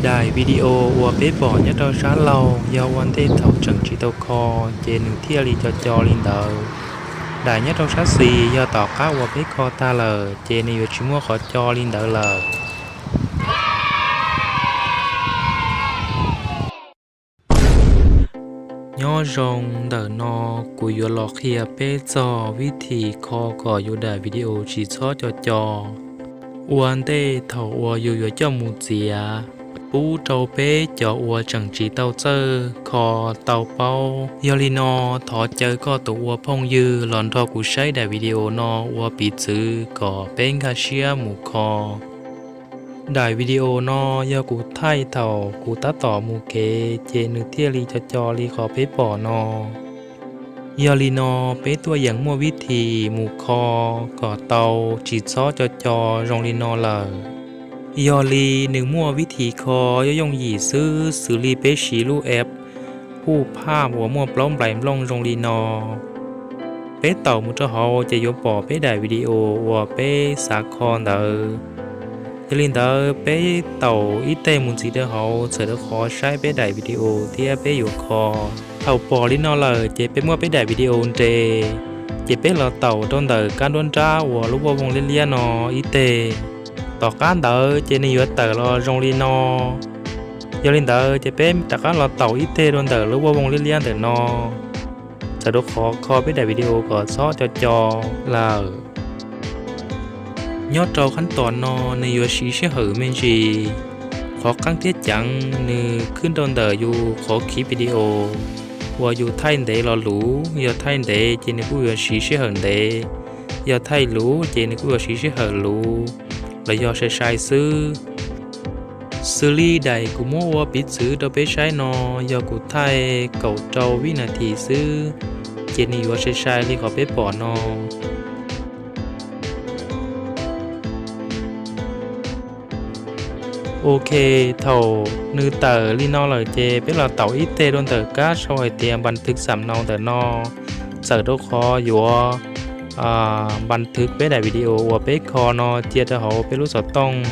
Daim video uas peb pom nyob rau sab laug yog ua ntej thaum tseem tsis tau kho, ces nws thiaj li co co li ntawd. Daim nyob rau sab xis yog tom qab uas peb kho tag lawm, ces nws yuav tsis muaj qhov co li ntawd lawm. Nyob zoo, ntawm no kuv yuav los qhia peb txog vib thim kho kom yus daim video tsis txhob co co ua ntej thaum uas yus yuav coj mus txiav, pub rau peb cov uas tseem tsis tau txawj kho tau paub. Yog li no, thov caw koj tus ua phooj ywg los nrog kuv saib daim video no ua piv txwv kom peb nkag siab mus kho. Daim video no yog kuv thaij thaum kuv tab tom mus kev, ces nws thiaj li co co li qhov peb pom no. Yog li no, peb tuaj yeem muaj vib thim mus kho kom tau tsis txhob co co zoo li no lawm. Yog li, nws muaj vib thim kho yooj yooj yim xwb, xws li peb siv lub app Hu Phaj uas muaj plaub nplais nplooj zoo li no. Peb taum mus rau hauv ces yuav pom peb daim video uas peb xav kho ntawd. Yog li ntawd, peb taum ib teg mus ntxiv rau hauv, txhawm rau qhov saib peb daim video thiab peb yuav kho. Thaum pom li no lawm, ces peb muab peb daim video nres, ces peb los taum rau ntawm kab nruab nrab uas lub voj voog liab liab no ib teg. Tom qab ntawd ces nws yuav tawm los zoo li no. Yog li ntawd, ces peb rov qab los taum ib teg rau ntawm lub voj voog liab liab ntawm no, txhawm rau qhov kho peb daim video kom txhob co co lawm. Nyob rau qhab tom no, nws yuav siv sij hawm me ntsis. Qhov qeeb thiab ceev nws khwb rau ntawm yus qhov khiv video, uas yus thaij ntev los luv, yog thaij ntev ces nws kuj yuav siv sij hawm ntev, yog thaij luv ces nws kuj yuav siv sij hawm luv, los yog sai sai xwb. Xws li daim kuv muab ua piv txwv rau peb saib no, yog kuv thaij kaum rau vib nas this xwb, ces nws yuav sai sai li qhov peb pom no. Ok, thaum nws tawm li no lawm, ces peb los taum ib teg rau ntawm kab sau hais tias npas thwv xam nau ntawm no, txhawm rau qhov yuav npas thwv peb daim video uas peb kho no cia rau hauv peb lub xov tooj.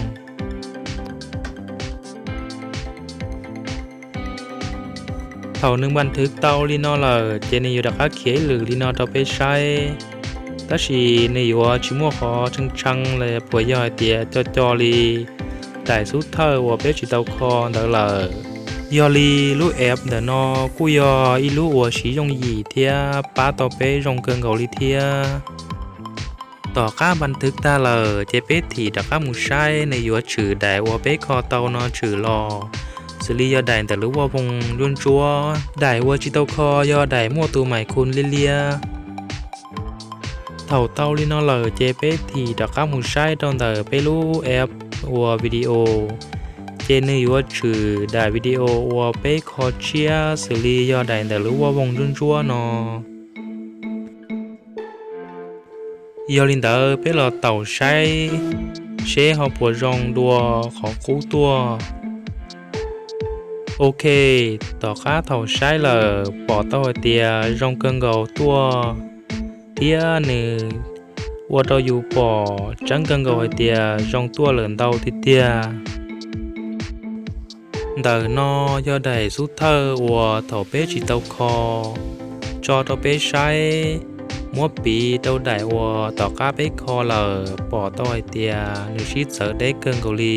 Thaum nws npas thwv tau li no lawm, ces nws yuav rov qab khiav ib lwm li no rau peb saib. Tab sis nws yuav tsis muaj qhov tshee tshee los puas yog hais tias co co li daim xub thawj uas peb tsis tau kho ntawd lawm. Yog li, lub app ntawm no kuj yog ib lub uas siv yooj yim thiab pab tau peb zoo kawg nkaus li thiab. Tom qab npas thwv tag lawm, ces peb thim rov qab mus saib nws yuav tshwm daim uas peb kho tau no tshwm los, xws li yog daim ntawm lub voj voog ntsuab ntsuab. Daim uas tsis tau kho yog daim muaj tus mais khu liab liab. Thaum tau li no lawm, ces peb thim rov qab mus saib rau ntawm peb lub app ua video, ces nws yuav tshwm daim video uas peb kho tshiab, xws li yog daim ntawm lub voj voog ntsuab ntsuab no. Yog li ntawd, peb los taum saib seb ho puas zoo dua qhov qub tuaj. Ok, tom qab thaum saib lawm pom tau hais tias zoo kawg nkaus tuaj, thiab nws ua rau yus pom tseeb kawg nkaus hais tias zoo tuaj lawm ntau tiag tiag. Ntawm no yog daim xub thawj uas thaum peb tsis tau kho, tso rau peb saib, muab piv rau daim uas tom qab peb kho lawm pom tau hais tias nws sib txawv deb kawg nkaus li.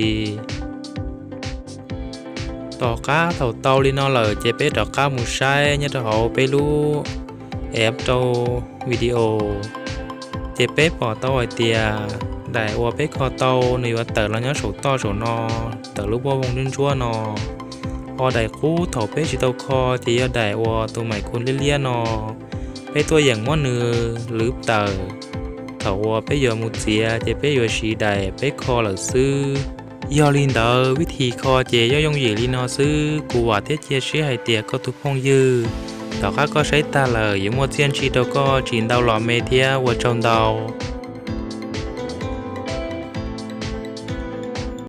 Tom qab thaum tau li no lawm, ces peb rov qab mus saib nyob rau hauv peb lub app rau video, ces peb pom tau hais tias daim uas peb kho tau nws yuav tawm los nyob saum toj saum no, ntawm lub voj voog ntsuab ntsuab no. Ho daim qub thaum peb tsis tau kho ces yog daim uas tus mais khu liab liab no. Peb tuaj yeem muab nws lwv tawm. Thaum uas peb yuav mus txiav ces peb yuav siv daim peb kho lawm xwb. Yog li ntawd, vib thim kho ces yooj yooj yim li no xwb. Kuv vam thiab cia siab hais tias koj tus phooj ywg, tom qab koj saib tag lawm yuav muaj txiaj ntsig rau koj tsis ntau los me thiab ua tsaug ntau.